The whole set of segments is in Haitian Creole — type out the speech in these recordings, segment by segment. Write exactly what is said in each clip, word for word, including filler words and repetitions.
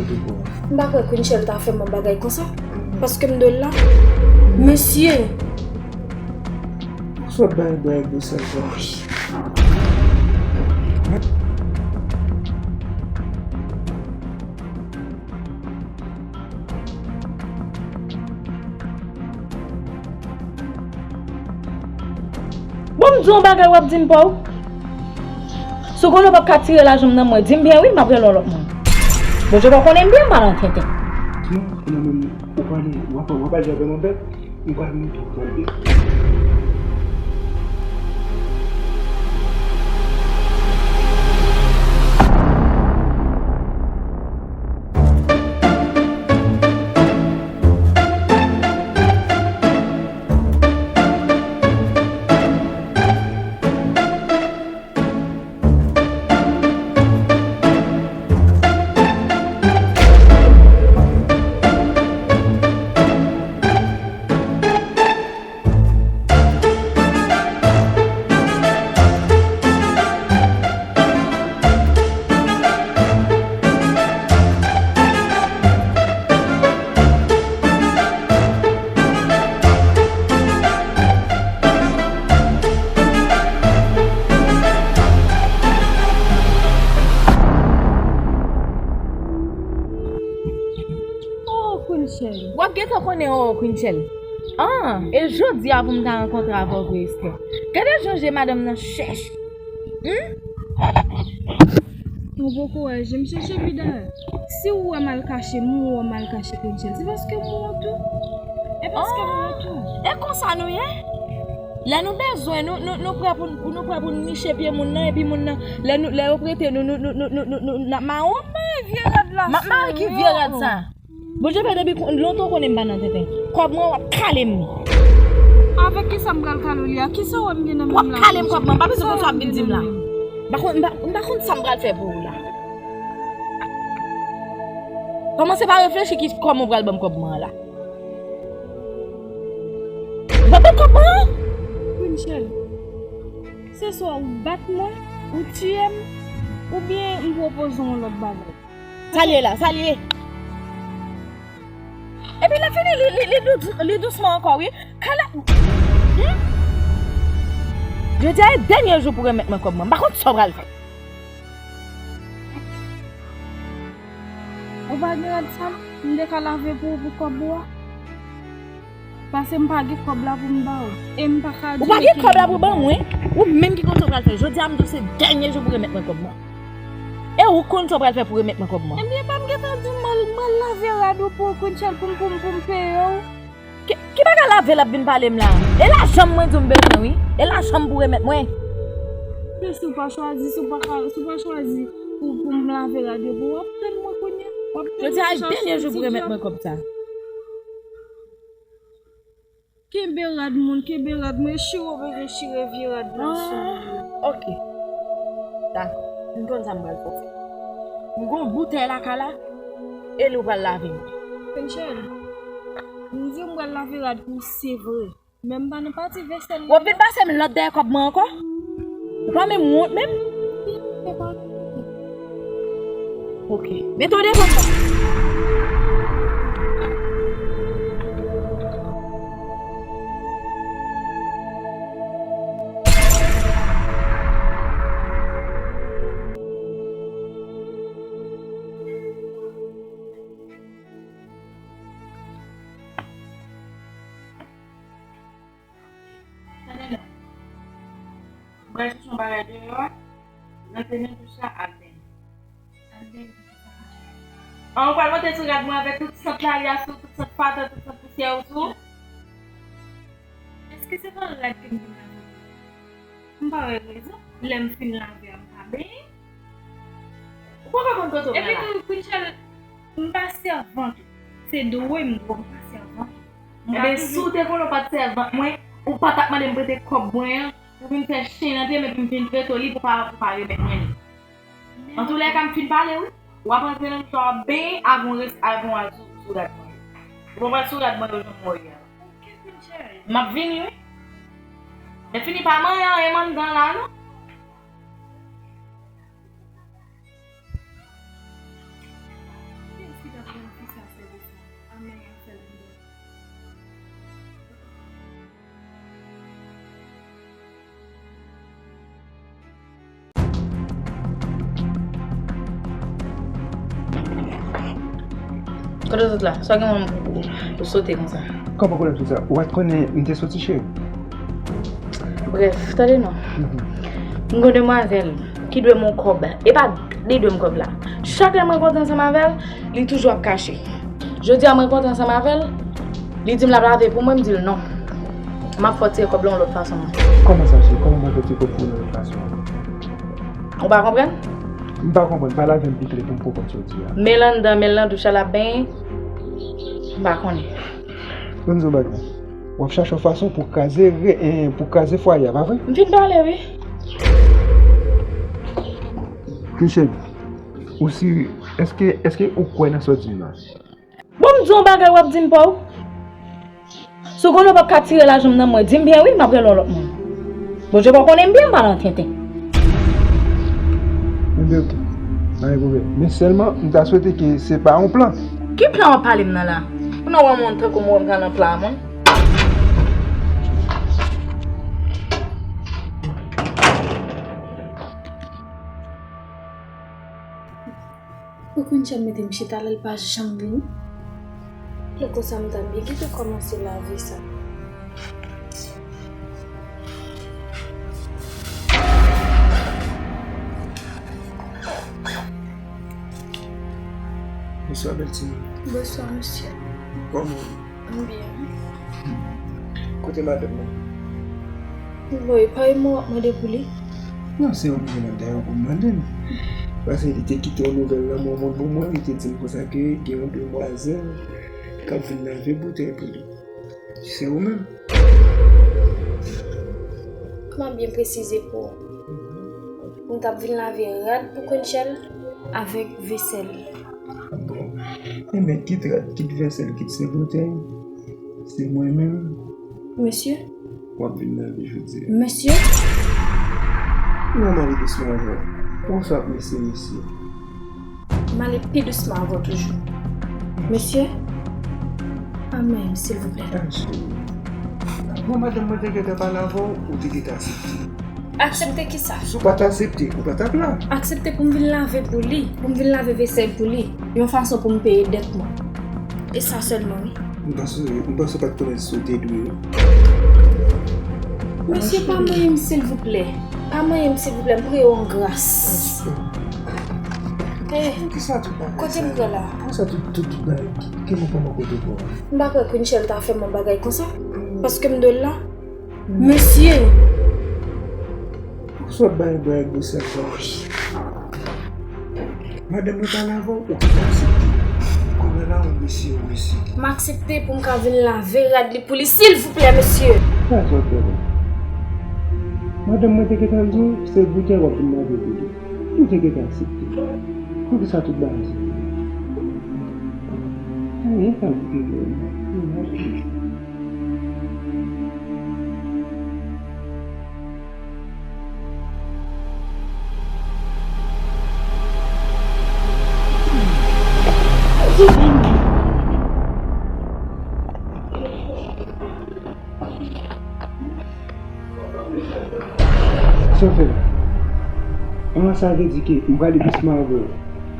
M pa kwè Queen Shell ta fè m yon bagay konsa. Paske m dwe l la. Mesye! Ou sot bay bagay de sèl sa. Bon, m di w yon bagay, w ap di m pa w. Si w konnen w p ap ka tire lajan m nan mwen, di m byen wi, m ap rele yon lòt moun. Bondye pa konnen m byen, m pa nan tenten. Non, non, men ou pale, w ap, w ap al avè m anpè, m pral montre w pral byen. Oh, Queen Shell. W ap gentan konnen, oh, Queen Shell. Ah, e jodi a pou m ta rankontre avè w vre, Esther. Gade jan je madanm nan chèch. Hmm? Mwen poko wè je m chèche pi dayè. Si ou wè m al kache m, ou wè m al kache Queen Shell, se paske m wont ou. E paske m wont ou. E konsa nou ye? Lè nou bezwen, nou, nou, nou prè pou, nou prè pou n niche pye moun nan, epi moun nan, lè nou, lè yo prete nou, nou, nou, n ap mawon. M mare vye rad la, m ap mare ki vye rad sa? Bondye fè depi kon-, lontan w konnen m pa nan tenten. Kòb mwen, w ap kale m li. Avèk kisa m pral kale w li a? Kisa w wè m gen nan men m la? W ap kale m kòb mwen, m pa bezwen konn sa w ap vin di m la. M pa konn, m pa, m pa konn sa m pral fè pou ou la. Kòmanse pa reflechi ki kòman w pral ban m kòb mwen an la. Ban m kòb mwen an! Queen Shell, se swa ou bat mwen, ou tiye m, oubyen m pwopoze w yon lòt bagay. Sa l ye la? Sa l ye? Epi lè fini, li, li, li dous, li dousman ankò, wi. Kale. Hmm? Jodi a e dènye jou pou remèt mwen kòb mwen. M pa konn sa w pral fè. Ou pa gen rad sal? M te ka lave pou ou pou kòb ou a. Paske m pa gen kòb la pou m ba ou. E m pa ka di. Ou pa gen kòb la pou ban mwen? Ou menm ki konn sa w pral fè. Jodi a m di w se dènye jou pou remèt mwen kòb mwen. E ou konn sa w pral fè pou remèt mwen kòb mwen. Ebyen, pa m gentan di w m al, m al lave rad ou pou ou, Queen Shell, pou m, pou m, pou m peye w. Ki, ki bagay lave l ap vin pale m la? E lajan m mwen di w m bezwen, wi. E lajan m pou remèt mwen. Men si w pa chwazi, si w pa ka, si w pa chwazi pou, pou m lave rad yo pou w, w ap tann mwen kounye a. W ap tann mwen. Jodi a e dènye jou pou remèt mwen kòb sa. Kenbe rad moun, kenbe rad mwen, chire w bezwen chire vye rad la sou ou. Ah, ok. Dakò. M konn sa m pral fè w fè. M gon boutèy lakay la, e li w pral lave m. Queen Shell, m di w m pral lave rad pou w, se vre. Men m pa nan pati vèsèl la. W ap vin pase m lòt dèyè kòb mwen ankò? Ou pa menm wont menm? Ok. Mete w devan mwen. Tande non. M pral chèche yon bagay deyò a. Rete nan douch la, al benyen. Al benyen. An, ou pral monte sou rad mwen avèk tout sant lari a sou, tout sant fatra, tout sant pousyè yo sou. Èske se pa rad ke m te lave? M pa wè rezon. Lè m fin lave a, m pa benyen. Ou pa konn kote w pral la. Epi tou, Queen Shell, m pa sèvant ou. Se dwe m dwe w, m pa sèvant ou. Enben, si w te konnen w pa t sèvant mwen, ou pa t ap mande m prete kòb mwen an, pou vin fè chen nan pye m epi m vin prete w li pou w pa, pou w pa remèt mwen li. Antoulèka, m fin pale, wi. W ap rantre nan douch la, w ap benyen, avan w res-, avan w al sou, sou rad mwen yo. Ou pa pral sou rad mwen yo jan m wè w ye a. M ap vini, wi. Men fini pa manyen anyen m anndan la, non. Kote w sot la? Sa gen moun pou, pou sote konsa? Kòman kote m sot la? Ou pa t konnen m te soti, cheri? Brèf, tande non. M gon demwazèl ki dwe m yon kòb. E pa li dwe m kòb la. Chak lè m rankontre ansanm avè l, li toujou ap kache. Jodi a m rankontre ansanm avè l, li di m l ap lave pou mwen, m di l non. M ap fè w tire kòb la yon lòt fason. Kòman sa, cheri? Kòman mwen fè tire kòb pou yon lòt fason? Ou pa konprann? M pa konprann. Pale avè m pi klè pou m konprann sa w di a. Men l anndan, men l nan douch la, l ap benyen. M pa konnen. Ban m di w yon bagay. W ap chache yon fason pou kraze re-, eh, pou kraze fwaye a, pa vre? M fin pale, wi. Michel, ou serye? Èske, èske ou kwè nan sa w di m nan? Bon, m di w yon bagay, w ap di m pa w? Si w konnen w p ap ka tire lajan m nan mwen, di m byen wi, m ap rele yon lòt moun. Bondye pa konnen m byen, m pa nan tenten. Ebyen, oke. Pa gen pwoblèm. Men sèlman, m ta swete ke se pa yon plan. Ki plan w ap pale m nan la? Ou nan wè moun tankou m wè m ka nan plan a moun? Pou Quinchelle mete m chita la, l pa janm vini. Lè konsa, m ta byen gentan kòmanse lavi sa. Bonswa, bèl timoun. Bonswa, mesye. Kòman w ye? M byen. Kote madanm nan? Bon, e pa yon mò w ap mande pou li? Non, se yon mò dayè pou m mande l. Paske li te kite yon nouvèl lanmò moun pou mwen, li te di m konsa ke gen yon demwazèl k ap vin lave boutèy pou li. Se ou menm? Kòman byen presize pou ou? M t ap vin lave rad pou Quinchelle avèk vesèl. Bon. Enben, kit rad, kit vesèl, kit se boutèy, se mwen menm. Mesye? W ap vin lave jodi a. Mesye? Ou wè m ale dousman avè w. Ou sa ap mesye, mesye. M ale pi dousman avè w toujou. Mesye? Anmèy m, silvouplè. Ah, cheri. Bon, madanm, mwen te gentan pale avè w, ou te gentan aksepte. Aksepte kisa? Si w pa t aksepte, ou pa t ap la. Aksepte pou m vin lave pou li, pou m vin lave vesèl pou li, yon fason pou m peye dèt mwen. E sa sèlman, wi. M panse, m panse w pa t konnen si w te dwe, wi. Mesye, pa manyen m, silvouplè. Pa manyen m, silvouplè. M priye w an gras. Eh, kote m pran la? Poukisa tout, tout, tout bagay ki, ki nou kòman kote w pran? M pa kwè Quinchelle ta fè m yon bagay konsa. Paske m dwe la. Mesye! Ou sot bay bwè ak bwè sèl sa. Madanm mwen pale avè w, ou gentan aksepte. Kounye a la, ou mesye, ou mesye. M aksepte pou m ka vin lave rad li pou li, silvouplè, mesye. Sa sot fè la? Madanm mwen te gentan di w, se boutèy w ap vin lave pou li. Ou te gentan aksepte. Poukisa tout bagay sa? Anyen pa vle. Sa w fè la? An, sa vle di ke m prale dousman avè w.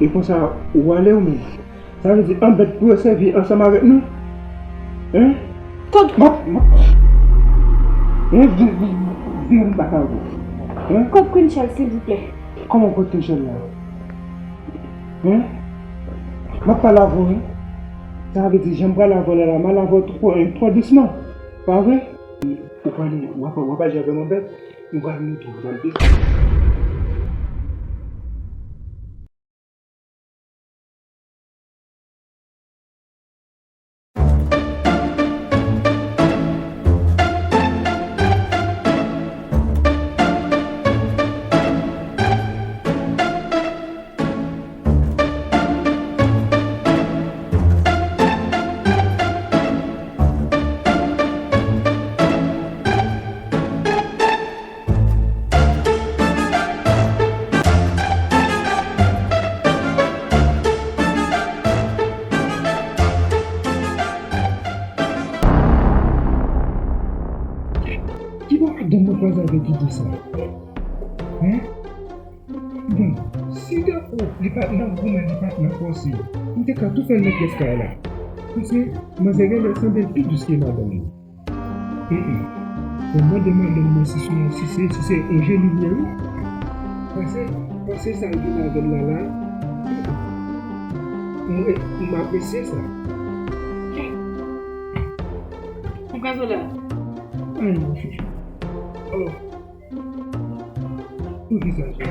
E konsa, ou ale ou menm? Sa vle di anbèt pou yo sèvi ansanm avèk nou? Hein? Kòb. M ap, m ap. Hein? Vin, vin, vin, m pa ka wè. Hein? Kòb Quinchelle, silvouplè. Kòman kòb Quinchelle la? Hein? M ap pale avè w, wi. Sa vle di, jan m pale avè w la, la, m al avè w twò, twò dousman. Pa vre? Ou pale, w ap, w ap aji avè m anbèt. M pral montre w anbèt. Ki bon madanm mwen kwaze avèk Didi sa? Hein? Bon, si tankou li pa t nan goumen, li pa t nan fòse, M te ka tou fè l nan pyès kay la. Paske manzè genlè sanble l pi dous ke madanm li. Bon, m mande madanm mwen si se, si se, si se Angeline li ye, wi. Paske, paske sa l vin avè l la la, m, m apresye sa. Ou ka zo la? Ay, mon chouchou. Oh. Poukisa sa?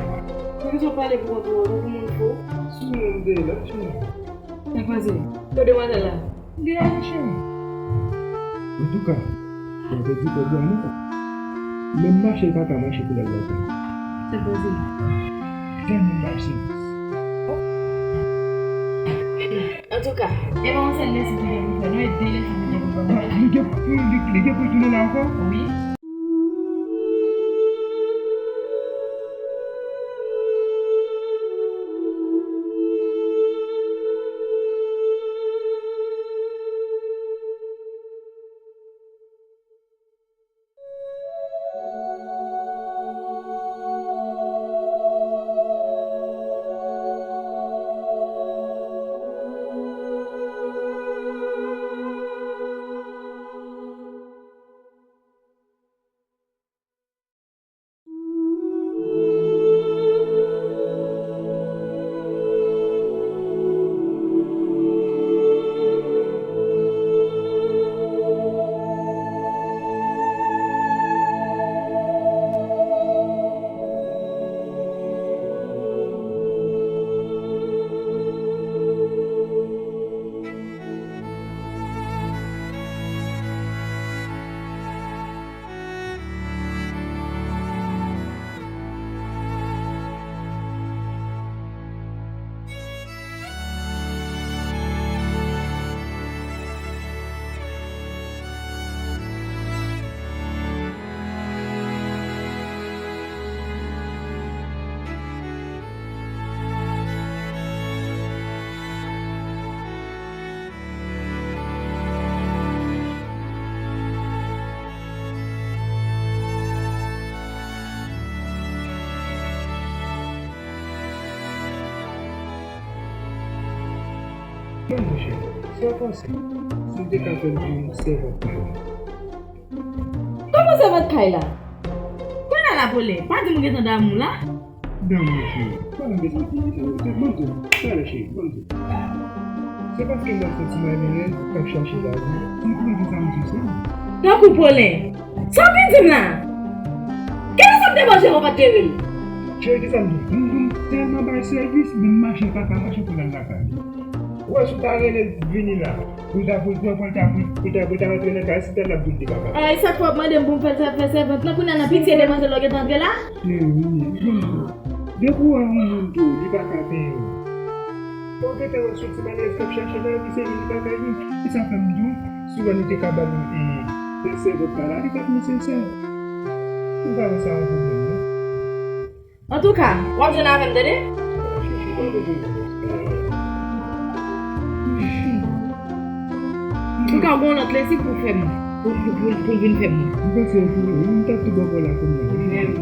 Poukisa w pale pou kont ou an, tankou moun fou? Sou moun de la, sou moun. Sa k pase? Kot demwazèl la? Li la, cheri. Antouka, m ap di kòb la non. Menm mache l pa ka mache pou l al lakay. Sa k pase? Tèlman m pa sèvis. Antouka, e pa yon sèl lèson ki gen pou fè, non, e de lèson ki gen pou fè. Li gen, li, li gen pou l tounen la ankò? Wi. Bon, monchè, sa w panse si m te ka fè l vin sèvant kay la? Kòman sèvant kay la? Kounye a la, Pole, pa di m ou gentan damou la? Damou, cheri. Pa nan bezwen fini sa, non. Bon, bon. Talè, cheri. Bon, bon. Se paske m wè se ti malerèz k ap chache lavi. Se pou sa m di w sa. Tankou Pole. Sa w vin di m la? Gade sa m te manje w pa t te rele. Cheri, ki sa m di w? M, m tèlman bay sèvis, menm mache l pa ka mache pou l al lakay li. Ou wè, si w ta rele l vini la, pou l ta, pou l, pou l ta, pou l ta, pou l ta rantre nan kay, si tèl l ap di l li pa ka. Ay, sa k fè w ap mande m pou m fè l fè sèvant lan? Kounye a nan pitye demwazèl la w gentan antre la? Cheri, bon, bon. Depi w wè yon moun tou, li pa ka benyen w. Ou gentan wè sou ti malerèz k ap chache lavi, se li li pa ka jwenn. E sa fè m di w, si w wè nou te ka ba l, e, sèvant la, li t ap nesesè. M pa wè sa yon pwoblèm, non. Antouka, w ap jwenn avè m, tande? Antouka, w gen yon lòt lesi pou w fè m, pou, pou, pou, pou w vin fè m. M panse w tou, m t ap tou bò bò la kounye a. Menm.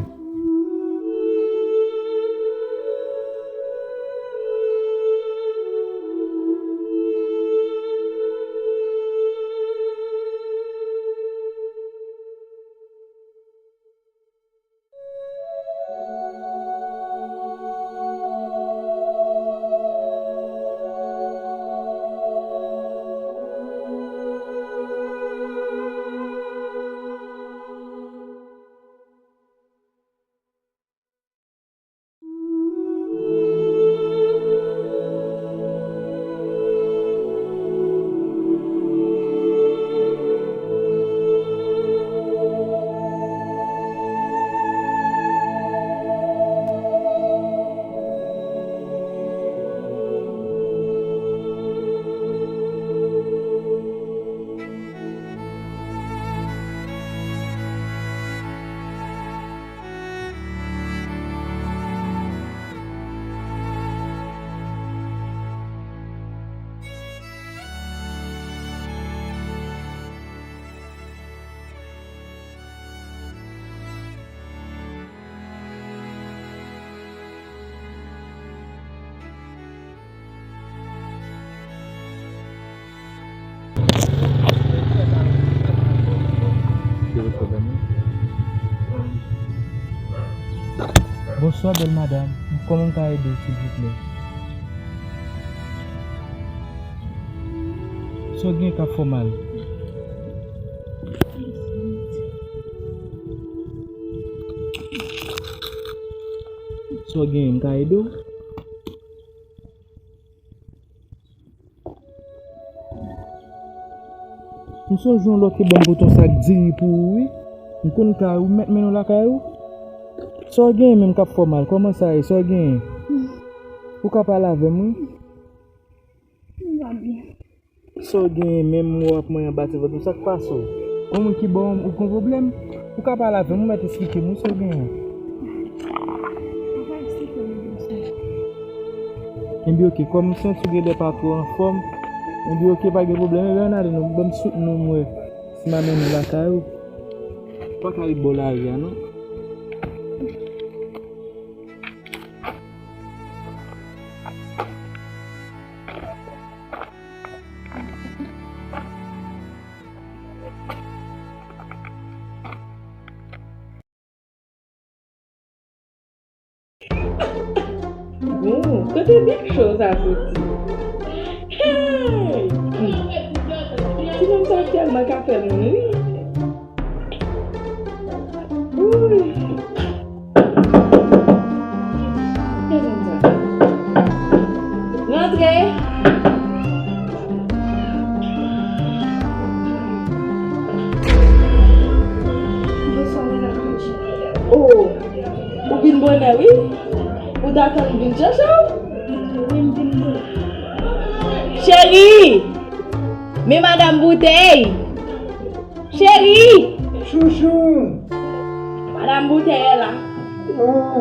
Bonswa, bèl madanm. Kòman m ka ede w, silvouplè? Sa w gen k ap fè w mal? Sa w gen, m ka ede w? M sonje yon lòt te ban m pote yon sak diri pou ou, wi. M konn kay ou, m mèt mennen w lakay ou. Sa w gen menm k ap fè w mal? Kòman sa ye? Sa w gen? Ou ka pale avè m, wi. M pa byen. Sa w genyen menm w ap manyen anba ti vant ou, sa k pase w? Yon moun ki ba w, ou gon pwoblèm? Ou ka pale avè m, ou mèt esplike m wi sa w genyen. Ou pa esplike m, m pa sa. Ebyen oke, kòm m santi w genlè pa twò anfòm, ebyen oke, pa gen pwoblèm, ebyen ann ale non, ban m soutni w m wè si m a mennen w lakay ou. Ou pa ka ret bò lari a non. Bon, kote Big Show sa soti? Hey! Ti nonm sa tèlman ka fè moun ri. Wouy! Rantre! Oh, ou vin bonè wi. Ou t atann vin chèche w? Wi, m vin bonè. Cheri! Men madanm Boutèy! Cheri! Chouchou! Madanm Boutèy la. Ah.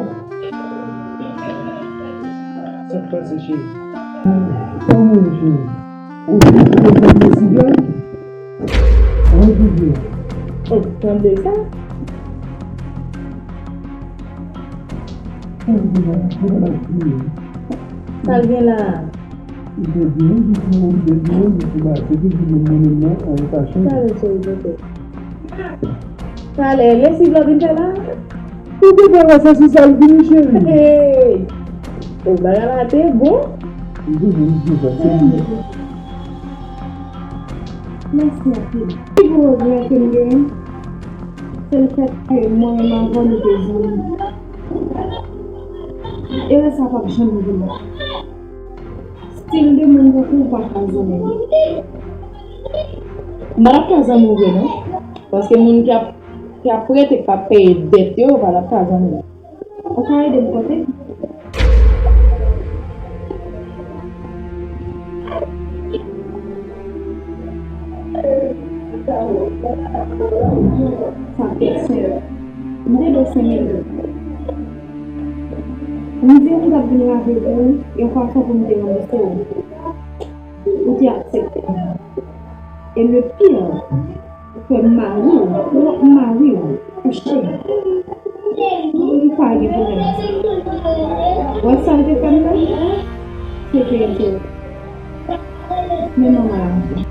Sa k pase, cheri? Kòman w ye, cheri? Ou, ou, ou, ou, ou, ou, ou, ou, ou, ou, ou, ou, ou, ou, Sa l gen la a? Talè, cheri, pote. Talè, lesiv la w vin fè la? Ou te fè wè sa sou sa l vini, cheri? Hey! O, bagay la te bon. Mèsi anpil. Pi gwo regrè ke m genyen, se lefètke mwen menm avè w nou te zanmi. Erè sa p ap janm vini. Stil de moun tankou w pa ka zanmi m. M pa t ap ka zanmi w vre non. Paske moun ki ap, ki ap prete, k ap peye dèt yo, yo pa t ap ka zanmi m. Ou ka ede m konte? Sa fè senk. M te dwe senk mil dola. M di w m t ap vin raple pou ou yon fason pou m te ranbouse w. Ou te aksepte. E le pire, ou fè mari w, pwòp mari w, kouche. M pa gen pwoblèm ak sa. Wè sa l te fè m nan? Se te enterè. Men manman l a mouri.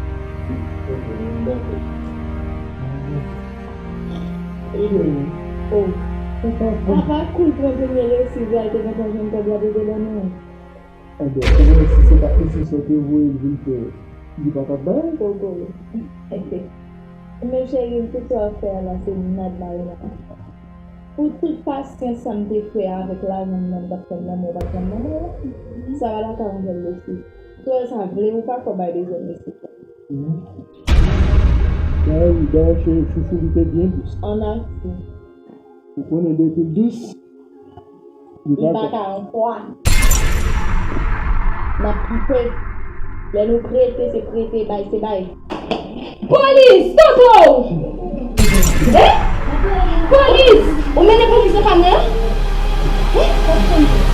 Oh. Papa koul pran premye lesiv la, l te gentan jwenn kòb la pou te ban nou. Ebyen, ou konnen si se pa t misye sa w te voye l vin fè, li pa t ap bay? Poko. Men cheri m, tout sa w ap fè a la, se mad Marina. Pou tout pasyans sa m te fè avèk lajan m nan, m t ap fè m lanmou, ou pa t fè m lanmou, non. Sa pa ta ka yon bèl lesiv. Sou sa, vle ou pa, fò w bay dezèm lesiv la. Dayè, dayè, chouchou li te byen dous. An Ayiti. Ou konnen depi l dous, li pa ka yon pwa. N ap kite. Lè nou prete, se prete, bay, se bay. Polis! Toto! Hein? Polis! Ou mennen polis nan fanm nan? Hein?